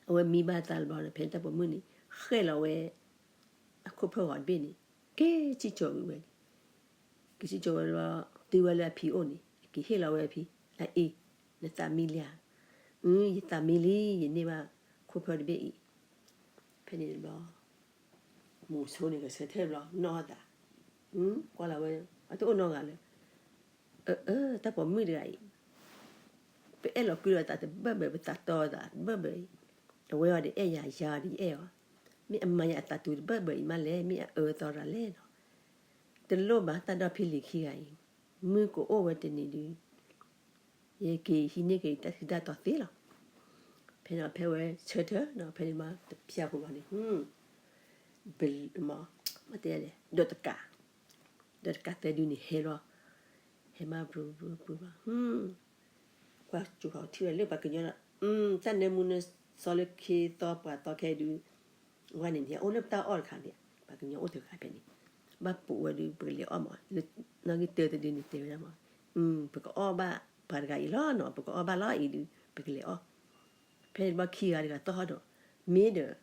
အဝဲမံဘၣ်သးလၢဘျီန့ၣ် ဖဲတၢ်ပိာ်မုၣ်န့ၣ် ဃဲလီၤဝဲ အခိၣ်ဖၢၣ်ဂီၤတဘ့ၣ်န့ၣ် က့ၤစံၣ်ကၠီၤဝံၤဝဲန့ၣ် က့ၤစံၣ်ကၠီၤဝဲလီၤ တုၤဝဲလၢအဖံအိၣ်န့ၣ် အက့ၤဟ့ၣ်လီၤဝဲအဖံ, အအံၤ, နသးမံလံဧါ. အၢ ယသးမံလံ, ယန့ၢ်ဘၣ်ခိၣ်ဖၢတဘ့ၣ်အံၤ. ဖဲန့ၣ်တဘျီ မိၤဆိန့ၣ်ကဆၢထၢၣ်တဘျီ နီၣ်အသး, ကွၢ်လီၤဝဲ အတအိၣ်နီတဂၤလၢၤ. အၢ အၢ တၢ်ပိာ်မုၣ်တဂၤအံၤ ပအဲၣ်လီၤကွံလိာ်သးတဘၢၣ်ဘၢၣ် ပသးတီလိာ်သးတဘၢၣ်ဘၢၣ်အံၤ, အဝဲအီၤဒီးအဲၣ်ယၤ ယၤအီၤဒီးယအဲၣ်အီၤ, မ့ၢ်အမၤယၤအသးတူၤတဘၢၣ်ဘၢၣ်အံၤမးလဲၣ်, မ့ၢ်အအၢသီတဂၤလဲၣ်နီၤ. တလိၣ်ဘၣ်တၢ်ဒီဖံလံၤခံဂၤအံၤ, မုၢ်ကအိၣ်ဝဲတနံၤဒုး ယက့ၤဟံးန့ၢ်က့ၤတၢ်ထူးတၢ်တီၤသ့လီၤ. ဖဲန့ၣ်ဖဲဝဲဆၢထၢၣ်နီၤ ဖဲန့ၣ်မးတဖျၢၣ်ဖိဘၣ်န့ၣ် ဘၣ်တဲလဲၣ် ဒီးတကး, ဒီးတကးသၢဒုန့ၣ်ဟဲလီၤ, ဟဲမးပူၤပူၤပူၤလီၤ, ကွၢ်ကၠိၤထီၣ်ထံၣ်ဝဲလၢပှၤကညီ, တၢ်နၢမူနၢဆှီလၢခ့သီပှၤသီခဲဒုး, ဝဲန့ၣ်ဒ်အိၣ်လၢပတၢ်အီၣ်တခါန့ၣ် ပှၤကညီအိၣ်တဂၤဖဲန့ၣ်, ဘၣ်ပိာ်ဝဲဒုးပကလဲၤအီၣ်မး, နီၣ်ဂံၢ်တၢတဒုန့ၣ်တဲဝဲဒၣ်မး, ပကအီၣ်ဘၣ်ပှၤတဂၤအံၤလီၤနီၤ, ပကအီၣ်ဘၣ်လီၤအံၤဒုး ပကလဲၤအီၣ်. ဖဲန့ၣ်တဘျီခံဂၤတဂၤသီၣ်ဟီၣ်ဒီး, မ့ၢ်ဒီး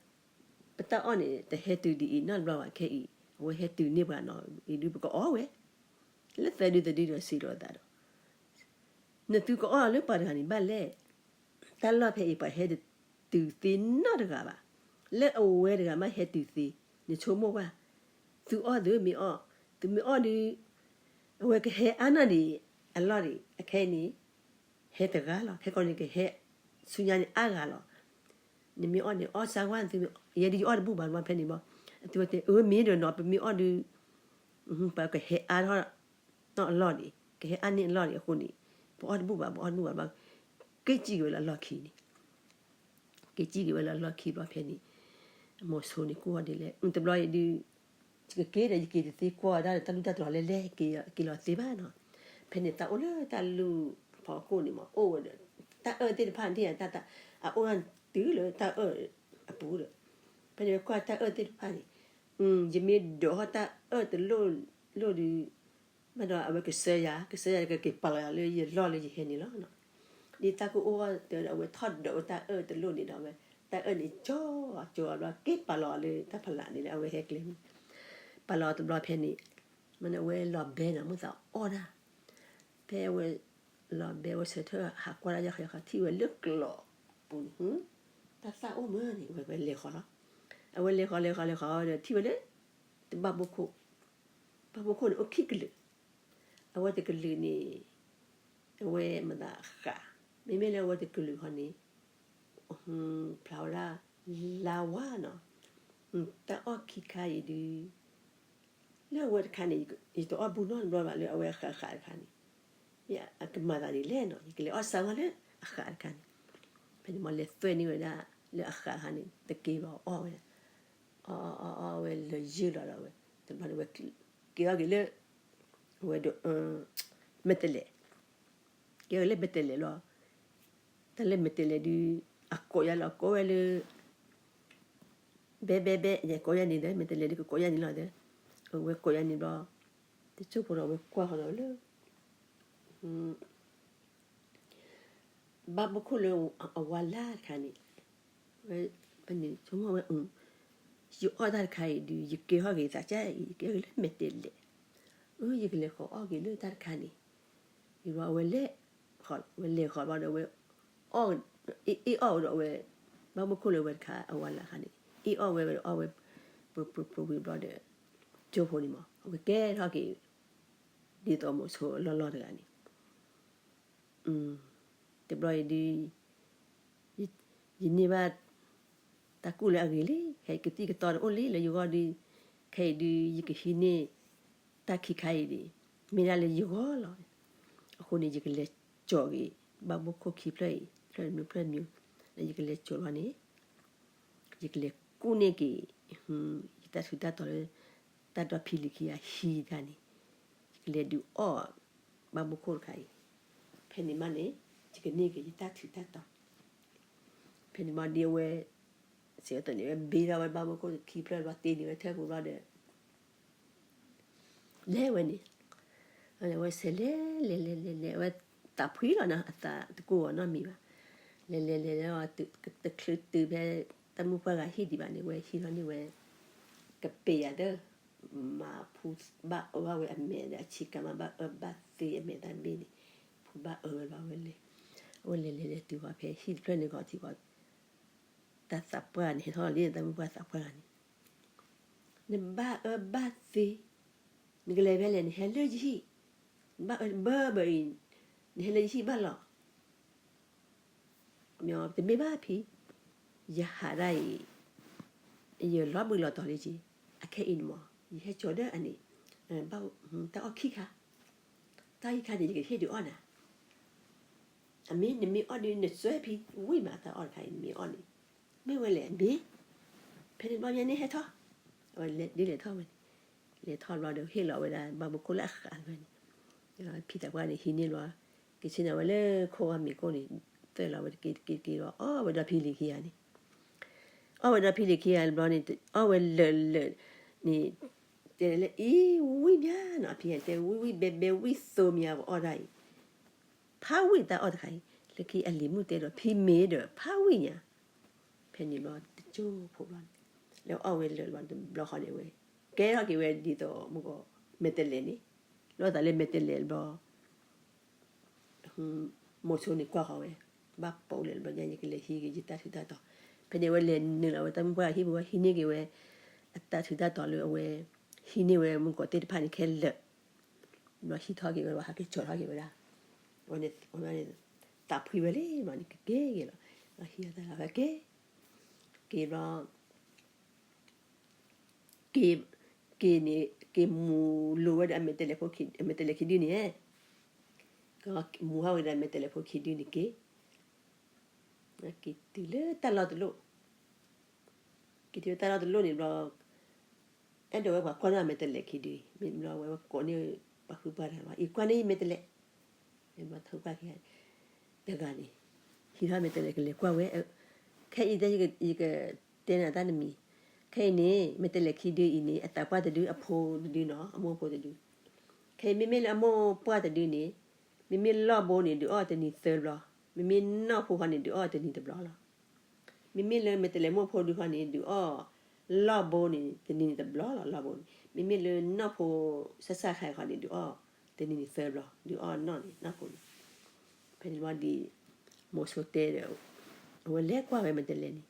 ပတၢ်အီၣ်န့ၣ် တဟဲတုၤဒ်အံၤနီတဘျီဘၣ်ခဲအံၤ, အဝဲဟဲတုၤန့ၢ်ပှၤနီၤ, အံၤဒုးပကအီၣ်ဝဲ, လၢသၢဒုသၢဒုဒီးစံးလိာ်သးဒီး နသုကအီၣ်လၢပှၤတဂၤန့ၣ်ဘၣ်လဲၣ်. တၢ်လီၢ်ဖဲအံၤပှၤဟဲတတုၤသ့နီတဂၤဘၣ်. လၢအဝဲတဂၤမးဟဲတုၤသ့, နဆိကမိၣ်ကွၢ်, သုအီၣ်သုမ့ၢ်အီၣ်, သုမ့ၢ်အီၣ်ဒုး, အဝဲကဟဲအါနီၢ်ဒံးအလီၢ်ဒံး, အခဲအံၤန့ၣ် ဟဲတဂၤလီၤ, ခဲကိာ်န့ၣ်ကဟဲဆူညါန့ၣ်အါဂၤလီၤ. နမ့ၢ်အီၣ်န့ၣ်အီၣ်စၢ်ဝဲ, ယဲဒုးယအီၣ်တဘူၣ်ဘၣ်ဘျီဖဲန့ၣ်ဘၣ်, အသုဝဲတဲ အၢ မ့ၢ်ဒီးနီၤ ပမ့ၢ်အီၣ်ဒုး ပကဟဲအါထီၣ် နီၢ်အလီၢ်န့ၣ် ကဟဲအါန့ၢ်အလီၢ်န့ၣ်အဃိန့ၣ်, ပအီၣ်တဘူၣ်ဘၣ် ပအီၣ်တဘူၣ်ဘၣ်ဘျီ, က့ၤစံၣ်က့ၤဝဲလၢအလီၢ်ခံန့ၣ်, က့ၤစံၣ်က့ၤဝဲလၢအလီၢ်ခံဘျီဖဲန့ၣ်, မိၤဆိန့ၣ်ကူၣ်အီၤဒ်လဲၣ်, တဘျီအံၤဒုး ယကက့ၤဒီး ယက့ၤတသ့ကွၢ်ဝဲဒၣ်ဒီး တၢ်လူၢ်တၢ်တြီၤလဲၣ်လဲၣ် က့ၤလီၤသ့ဘၣ်နီၤ. ဖဲန့ၣ်သးအိၣ်လၢတၢ်လူၢ်ဖီခိၣ်န့ၣ်မး အိၣ်ဝဲဒီး တၢ်အၢၣ်သ့ၣ်တဖၣ်န့ၣ် အအိၣ်တုၤလၢတၢ်အၢၣ်အပူၤဒီး, ဖဲန့ၣ်ဝဲကွၢ်တၢ်အၢၣ်သ့ၣ်တဖၣ်န့ၣ်, ယမ့ၢ်ဒိးထီၣ်တၢ်အၢၣ်တလိၣ်လိၣ်ဒုး ဘၣ်ဒီးအဝဲကစၢယၤ, ကစၢယၤကက့ၤပာ်လီၤယၤလၢယလီၢ်လၢယဟဲန့ၣ်လီၤ. ဒ်တၢ်ကအိၣ်ဝဲတၢ်ဒီး အဝဲထီၣ်ဒိးဝဲတၢ်အၢၣ်တလိၣ်န့ၣ်ဒီး အဝဲတၢ်အၢၣ်န့ၣ်ကၠီကၠီဘျီ က့ၤပာ်လီၤလၢတၢ်ဖးလၢ်န့ၣ်လၢအဝဲဟဲကျဲမုၢ်, ပာ်လီၤတဘျီဖဲန့ၣ်, မ့ၢ်န့ၣ်အဝဲလီၤဘဲနီၤ မ့ၢ်သးအီၣ်ဒၣ်, ဖဲအဝဲလီၤဘဲဝဲဆၢထၢၣ်ဟးကွၢ်ဒၣ်ယီၤဃီၤ ထံၣ်ဝဲလၢကျိးပူၤန့ၣ်, တၢ်သၣ်အိၣ်မ့ၢ်န့ၣ် အဝဲလဲၤဃီၤလီၤ. အဝဲလဲၤဃီၤလဲၤဃီၤလဲၤဃီၤဒီးထံၣ်ဝဲလၢ တဘၣ်ဘိခိၣ်, ဘၣ်ဘိခိၣ်န့ၣ်အိၣ်ခံကလုာ်, အဝဲတကလုာ်န့ၣ် အဝဲမ့ၢ်သးဃး, မ့မ့ၢ်လၢအဝဲတကလုာ်ဃီန့ၣ် ဖျါဝဲဒၣ် လါဝါနီၤ, တၢ်အီၣ်ခံခါအံၤဒုး လၢအဝဲတခါန့ၣ် ယတအီၣ်ဘူၣ်နီတဘျီဘၣ် လၢအဝဲအဃးဃးတခါန့ၣ်, မ့ၢ်အကမၤသးဒ်လဲၣ်နီၤ ယကလဲၤအီၣ်စၢ်ဝဲလၢအဃးတခါန့ၣ်, ဖဲန့ၣ်မ့ၢ်လဲၤသွဲၣ်န့ၢ်ဝဲဒၣ် လၢအဃးတခါန့ၣ် တက့ၤဘၣ်အီၣ်ဝဲဒၣ်, အီၣ်အီၣ်အီၣ်ဝဲလၢယုၢ်လီၤဒီးဝဲ တဘျီန့ၣ်ဝဲ က့ၤထီၣ်က့ၤလၢ အဝဲဒိး မဲာ်တဲးလဲး ကဲဝဲလၢမဲာ်တဲးလဲးလီၤ. တၢ်လၢမဲာ်တဲးလဲးဒုး အကိးယၤလီၤ ကိးဝဲလၢ ဘဲဘဲဘဲ ယကိးယၤန့ၣ်ဒီး မဲာ်တဲးလဲးဒုးကကိးယၤန့ၣ်လီၤဒီး အဝဲကိးယၤန့ၣ်ဘျီ တစိၢ်ဖိဒီးအဝဲကွၢ်ဃီဒီးလၢ ဘၣ်ဘိခိၣ်လၢအဝါလၢ်တခါန့ၣ် ဝဲ ဖဲန့ၣ် ဆိကမိၣ်ဝဲ ယအီၣ်တၢ်တခါအံၤဒုး ယကဲထီၣ်က့ၤသးကါအံၤ ယကဲထီၣ်က့ၤလၢမဲာ်တဲးလဲး, အၢ ယကလဲၤဃီၤအီၣ်က့ၤလၢတၢ်တခါန့ၣ်, ယဝဲလဲၤ ဝဲလဲၤဃီၤဘျီဒီးဝဲ အီၣ် အ့ၣ်အီၣ်ဝဲဒီးဝဲ ဘၣ်မူခိၣ်လၢဝဲတခါအဝဲလၢ်ခါန့ၣ် အ့ၣ်အီၣ်ဝဲဝဲဒီးအီၣ်ဝဲ ပှဲၤပှဲၤပှဲၤဝံၤဘျီဒီး ကၠိဖိန့ၣ်မး အဝဲကဲထီၣ်က့ၤ ဒ်သိးမိၤဆိအလီၢ်လီၢ်တဂၤန့ၣ် တဘျီအံၤဒုး ယန့ၢ်ဘၣ် တၢ်ကူၣ်လၢအဂ့ၤလံ, ခဲအံၤကသံၣ်ကသီတအိၣ်လံလၢယဂီၢ်ဒုး, ခဲအံၤဒုး ယကဟံးန့ၢ် တၢ်ခံခါအံၤဒုး မ့ၢ်ဒၣ်လၢယဂီၢ်လီၤ. အဃိန့ၣ် ယကလဲၤကၠီၤက့ၤ ဘၣ်မူခိၣ်ခံဖျၢၣ်အံၤ ဖျၢၣ်တမံၤဖျၢၣ်တမံၤ, ယကလဲၤကၠီၤလီၤန့ၣ် ယကလဲၤကူၣ်န့ၢ်က့ၤ ယတၢ်ထူးတၢ်တီၤလၢ တၢ်ဒီဖံလံၤခံဂၤဟံးတခါန့ၣ်, ယကလဲၤဒုးအီၣ် ဘၣ်မူခိၣ်တခါအံၤ, ဖဲန့ၣ်မးန့ၣ် ယကန့ၢ်က့ၤယတၢ်ထူးတၢ်တီၤ, ဖဲန့ၣ်မးဒ်အဝဲ စဲးအသိးန့ၣ် ဝဲဘ့ထီၣ်ဝဲဘၣ်မူခိၣ်ခံဖျၢၣ်ဘျီ တ့န့ၢ်ဝဲထၢၣ်ပူၤဘျီဒီး လဲၤဝဲန့ၣ်, အဝဲဆဲးလဲၤလဲၤလဲၤလဲၤလဲၤ အဝဲသးဖှံလီၤနီၤ အသးတကိၢ်အီၤနီတမံၤဘၣ်, လဲၤလဲၤလဲၤလဲၤ တချုးတုၤဖဲ တၢ်မုၣ်ပှၢ်ဂၤဟံၣ်ဒံးဘၣ်န့ၣ် ဝဲဟံးထီၣ်န့ၢ်ဝဲ ကပ့ၤယၤသၢ မၤဖူဘၣ်အၢဘၣ်ဝဲအမဲာ်ဒီး အဆံးကၤမးဘၣ်အၢဘၣ် သ့အမဲာ်သးတဘ့ၣ်န့ၣ်, ဖိဘၣ်အၢဝဲဘၣ်ဝဲလဲၤ, အဝဲလဲၤလဲၤလဲၤတုၤဃီၤဖဲဟံၣ်တဖျၢၣ်န့ၣ်ဂီၤထံးဝဲ, တၢ်သးပှၢ်န့ၣ် ဟဲထီၣ်လံ တၢ်မုၢ်ပှၢ်သးပှၢ်ဂၤန့ၣ်, နဘၣ်အၢဘၣ်သီ, နကလဲၤဖဲလဲၣ် နဟဲလၢယဟံၣ်, နဘၣ်အၢဘၢဘၢအံၤ, နဟဲလၢယဟံၣ်ဘၣ်လီၤ. တမ့ၢ်ဘၣ်ဖံ, ယဟးဒၣ်အံၤ, ယလီၤဘှံးလီၤတီၤလံက့ၤ, အခဲအံၤန့ၣ်မး ယဟဲကၠီၤဒီးအန့ၣ်, ဘၣ်တၢ်အီၣ်ခံခါ, တၢ်အီၣ်ခံခါန့ၣ် ယကဟ့ၣ်ဒုးအီၣ်နၤ, အမ့ၢ်နမ့ၢ်အီၣ်ဒုး နစွဲဖံဝံၣ်မး တၢ်အီၣ်တခါအံၤ နမ့ၢ်အီၣ်န့ၣ်, မ့ၢ်ဝဲလဲၣ်အမ့ၢ်, ဖဲန့ၣ်ဘျီညါန့ၣ်ဟဲထီၣ်, ဒ်လဲၤထီၣ်ဝဲန့ၣ်, လဲၤထီၣ်ဘျီဒီးဟ့ၣ်လီၤဝဲဒၣ် ဘၣ်မူခိၣ်လၢအဃးဝဲန့ၣ်, ဖံသးပှၢ်န့ၣ် ဟံးန့ၢ်လီၤ, က့ၤဆ့ၣ်နီၤဝဲလၢခိၣ်ဝါမ့ၤကိၣ်န့ၣ်, သၢၣ်လီၤဝဲတက့ၢ်တက့ၢ်တက့ၢ်ဒီး အီၣ်ဝဲဒီးဖံလံၤခံဂၤန့ၣ်, အီၣ်ဝဲဒီးဖံလံၤခံဂၤဘျီန့ၣ် အီၣ်ဝဲလၢာ်လၢာ်န့ၣ်, တဲလၢအံၤဝံၣ်မးနီၤ ဖံတဲ ဝံၣ်ဝံၣ်ဘဲဘဲဝံၣ်သိမး ပအီၣ်ဒၣ်အံၤ, ဖးဝံၣ်တၢ်အီၣ်တခါအံၤ, လၢခံအလံၤမုၣ်တဲဒီး ဖံမ့ၢ်ဒီးဖးဝံၣ်ညါ, ဖဲန့ၣ်ဘျီတကၠိဖိဘျီန့ၣ်, လၢအီၣ်ဝဲလၢာ်ဘျီတဘျီဃီန့ၣ်ဝဲ, ကဲထီၣ်က့ၤဝဲဒ်သိးမုၢ်ကီး မဲာ်တဲးလဲးန့ၣ်, လီၤသးလၢမဲာ်တဲးလဲးဘျီ မိၤဆိန့ၣ်ကွၢ်ဃီၤဝဲ, ဘၣ်ပိာ်လဲၣ်ဘျီညါ ယကလဲၤဟံးက့ၤယတၢ်ထူးတၢ်တီၤ, ဖဲန့ၣ်အဝဲလဲၤနုာ်လီၤဝဲတၢ်မုၢ်ပှၢ်ဟံၣ်ပူၤ ဟံးန့ၢ်က့ၤဝဲ, အတၢ်ထူးတၢ်တီၤလၢအဝဲ, ဟံးန့ၢ်ဝဲမုၢ်ကီးသ့ၣ်တဖၣ်န့ၣ်ခဲလၢာ်, ဘျီဟံးထီၣ်က့ၤဝဲဘျီ ဟးက့ၤကၠီၤထီၣ်က့ၤဝဲဒၣ်, အဝဲန့ၣ်, သးဖှံဝဲလံဘျီန့ၣ် ကက့ၤက့ၤလီၤ, ဟံးအသးလီၤဝဲက့ၤ, က့ၤဘျီ က့ၤ, က့ၤန့ၣ် က့ၤမူၤလိာ်ဝဲဒီးအမဲာ်တဲးလဲးဖိ, အမဲာ်တဲးလဲးခံဒုန့ၣ်, ကမူၤဟီၣ်ဝဲဒီးအမဲာ်တဲးလဲးဖိခံဒုန့ၣ်က့ၤ, က့ၤတုၤလၢတၢ်လီၢ်တလိၣ်, က့ၤတုၤလၢတၢ်လီၢ်တလိၣ်န့ၣ်ဘျီ, အဲၣ်ဒိးဝဲပှၤကွၢ်န့ၢ်အမဲာ်တဲးလဲးခံဒု, မ့ၢ်ဘျီဝဲကိးန့ၢ်ပှၤဃုပှၢ်တဂၤလီၤ, အံၤကွၢ်န့ၢ်ယမဲာ်တဲးလဲး မ့ၢ်ဘျီထူးပှၢ်ခံဂၤ, တဂၤန့ၣ်, ဟံးထီၣ်မဲာ်တဲးလဲးကလဲၤကွၢ်ဝဲ, ခဲအံၤတဲယကတဲနၤတၢ်တမံၤ, ခဲအံၤန့ၣ် မဲာ်တဲးလဲးခံဒုအံၤန့ၣ် အသးပှၢ်တဒု အဖိတဒုနီၤ အမိၢ်ဖိတဒု, ခဲအံၤမ့မ့ၢ်လၢအမိၢ်ပှၢ်တဒုန့ၣ်, မ့မ့ၢ်လီၢ်ဘိန့ၣ် ဒုးအီၣ်တနံၤသၢဘျီ, မ့မ့ၢ်နီၢ်ဖိဃီန့ၣ် ဒုးအီၣ်တနံၤတဘျီလီၤ. မ့မ့ၢ်လၢမဲာ်တဲးလဲးမိၢ်ဖိဒုဃီန့ၣ် ဒုးအီၣ်လီၢ်ဘိန့ၣ် တနံၤန့ၣ်တဘျီလီၤ လီၢ်ဘိန့ၣ်, မ့မ့ၢ်လၢနီၢ်ဖိ စၢ်စၢ်ခါအံၤဃီန့ၣ် ဒုးအီၣ်တနံၤန့ၣ်သၢဘျီ ဒုးအီၣ်နီၢ်န့ၣ် နီၢ်ဖိန့ၣ်, ဖဲန့ၣ်ဘျီဒ် မိၤဆိတဲဒီး အဝဲလဲၤကွၢ်ဝဲမဲာ်တဲးလဲးန့ၣ်,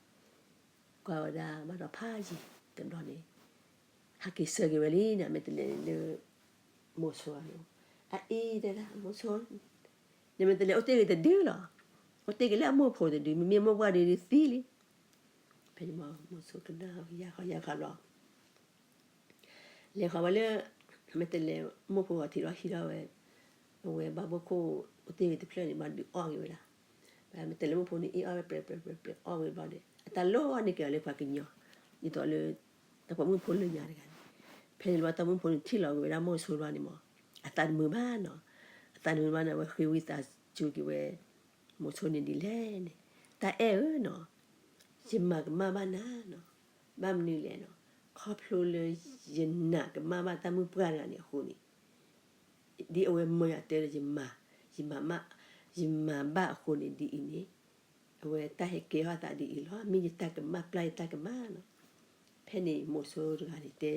ကွၢ်ဝဲဒၣ်ဘၣ်ဒီးဖးယံၤတဘျီန့ၣ်, ဟးက့ၤဆၢက့ၤဝဲလံန့ၣ် မဲာ်တဲးလဲးန့ၣ်လၢ မိၤဆိအအိၣ်, အအံၤတဲဒၣ်မိၤဆိ နမဲာ်တဲးလဲးအိၣ်တ့ၢ်ဂ့ၤတဒုလီၤ, အိၣ်တ့ၢ်ဂ့ၤလၢအမိၢ်ဖိတဒု မ့မ့ၢ်မိၢ်ပှၢ်ဒုဒုသံလံ, ဖဲန့ၣ်မိၤဆိကနၣ်ယါဃီယါဃီဘျီ လဲၤဃီၤဝဲလၢ မဲာ်တဲးလဲးမိၢ်ဖိဂီၤထံးလီၤ ဟံးထီၣ်ဝဲ, အဝဲဘၣ်ဘိခိၣ်အိၣ်တ့ၢ်ဂ့ၤတဖျၢၣ်န့ၣ် ဘၣ်ဒုးအီၣ်က့ၤဝဲဒၣ်, မဲာ်တဲးလဲးမိၢ်ဖိန့ၣ် အ့ၣ်အီၣ်ဝဲပြဲးပြဲးပြဲးပြဲးအီၣ်ဝဲဘျီဒီး အတၢ်လိၣ်န့ၢ်က့ၤအီၤလၢပှၤကညီ, ဒ်သိးလၢ တၢ်ပိာ်မုၣ်ဖိလၢညါတဂၤန့ၣ်, ဖဲန့ၣ်ဘျီတၢ်မုၣ်ဖိန့ၣ်ထံၣ်လီၤက့ၤဝဲဒၣ်မိၤဆိဘျီန့ၣ်မး, အသးတမုာ်ဘၣ်နီၤ, အသးတမုာ်ဘၣ်န့ၣ် အဝဲဃ့ဝံသးစူၤက့ၤဝဲ မိၤဆိန့ၣ်ဒ်လဲၣ်န့ၣ်, တၢ်အဲၣ်ဧၢနီၤ, ယမၤကမၣ်ဘၣ်နၤနီၤ, ဘၣ်မနုၤလဲၣ်နီၤ, ခီဖျိလၢယနာ်ကမၣ်ဘၣ်တၢ်မုၣ်ပှၢ်တဂၤန့ၣ်အဃိန့ၣ်, ဒ်အဝဲမၢယၤတဲလၢယမၤ, ယမၤမး, ယမၤဘၣ်အဃိန့ၣ်ဒ်အံၤန့ၣ်, အဝဲတၢ်ဟဲကဲထီၣ်သးဒ်အံၤလီၤ, မ့ၢ်ယတၢ်ကမၣ်ပျၢ်ယတၢ်ကမၣ်နီၤ, ဖဲန့ၣ်မိၤဆိတဂၤန့ၣ်တဲ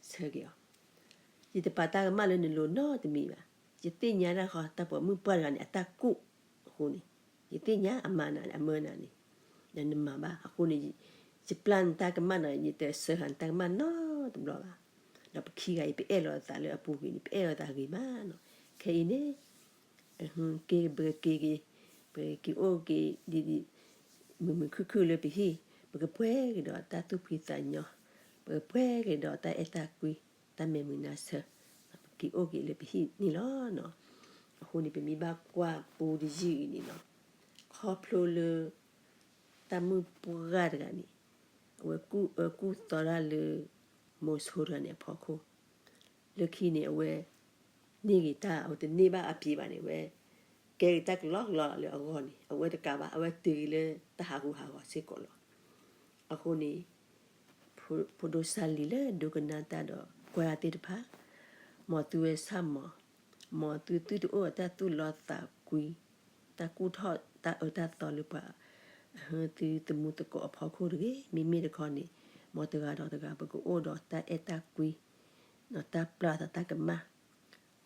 ဆၢက့ၤအီၤ, ယတပာ်တၢ်ကမၣ်လၢနလိၤနီတမံၤဘၣ်, ယသ့ၣ်ညါဒၣ်ဃီတၢ်ပိာ်မုၣ်ပှၢ်တဂၤန့ၣ် အတၢ်ကူၣ်အဃိန့ၣ်, ယသ့ၣ်ညါအမၤနၤန့ၣ် အမၢနၤန့ၣ်, ဒီးနမၤဘၣ်အဃိန့ၣ်, ယပျၢ်နတၢ်ကမၣ်နီၤ ယတစၢဃာ်နတၢ်ကမၣ်နီတဘျီဘၣ်, ဒီးပခံဂၤအံၤ ပအဲၣ်လီၤသးလၢအပူၤကွံာ်န့ၣ် ပအဲၣ်လီၤသးဂ့ၤမးနီၤ, ခဲအံၤန့ၣ် က့ၤပကက့ၤက့ၤ, ပကက့ၤအိၣ်က့ၤဒ်ဒ်, မုာ်မုာ်ခုၣ်ခုၣ်လၢပဟံၣ်, ပကပှဲၤက့ၤဒီးတၢ်သူၣ်ဖှံသးညီ, ပကပှဲၤက့ၤဒီးတၢ်အဲၣ်တၢ်ကွံ, တၢ်မဲာ်မုာ်နါဆၢ, ပက့ၤအိၣ်က့ၤလၢပဟံၣ်န့ၣ်လီၤနီၤ, အဃိန့ၣ် ပမ့ၢ်ဘၣ်ကွၢ်ပူတယုၢ်အံၤန့ၣ်နီၤ, ခီဖျိလၢ တၢ်မုၣ်ပှၢ်တဂၤန့ၣ်, အဝဲကူၣ်အၢကူၣ်သီတၢ်လၢ မိၤဆိတဂၤန့ၣ်အဖီခိၣ်, လၢခံန့ၣ် အဝဲ န့ၢ်ဂ့ၤတၢ် အဝဲတန့ၢ်ဘၣ်အပျ့ၤဘၣ်န့ၣ် အဝဲ ကဲဂ့ၤတၢ်ကလီကလီလၢအဂီၢ်န့ၣ် အဝဲတကးဘၣ် အဝဲတုၤလၢတၢ်ဟးဂူာ်ဟးဂီၤစ့ၢ်ကီးလီၤ. အဃိန့ၣ် ဖိဒိၣ်စၢ်လံၤလၢဒိကနၣ်တၢ်ဒီးကွၢ်တၢ်သ့ၣ်တဖၣ်, မ်သုဝဲဆၣ်မီၤ, မ်သုသုတအိၣ်ဒီးတၢ်သူၣ်လီသးကွံ, တၢ်ကူၣ်ထီၣ်တၢ်အၢတၢ်သီလၢပှၤ အဟၢသုသမူသကိးအဖီခိၣ်တဂ့ၤ. မ့မ့ၢ်တခီန့ၣ် မ်တဂၤဒီးတဂၤ ပကအိၣ်ဒီးတၢ်အဲၣ်တၢ်ကွံ, ဒီးတၢ်ပျၢ်သးတၢ်ကမၣ်,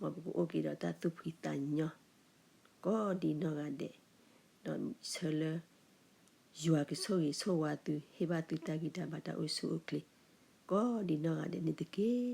မ်ပကအိၣ်က့ၤဒီးတၢ်သူၣ်ဖှံသးညီ ကိးဒံနီၢ်ဂၤဒဲး, ဒီးဆၢလၢ ယွၤကဆိၣ်ဂ့ၤဆိၣ်ဝါသု, ဟ့ၣ်ဘၣ်သုတၢ်ဂံၢ်တၢ်ဘါတၢ်အိၣ်ဆူၣ်အိၣ်ချ့ ကိးဒံနီၢ်ဂၤဒဲးန့ၣ်တက့ၢ်.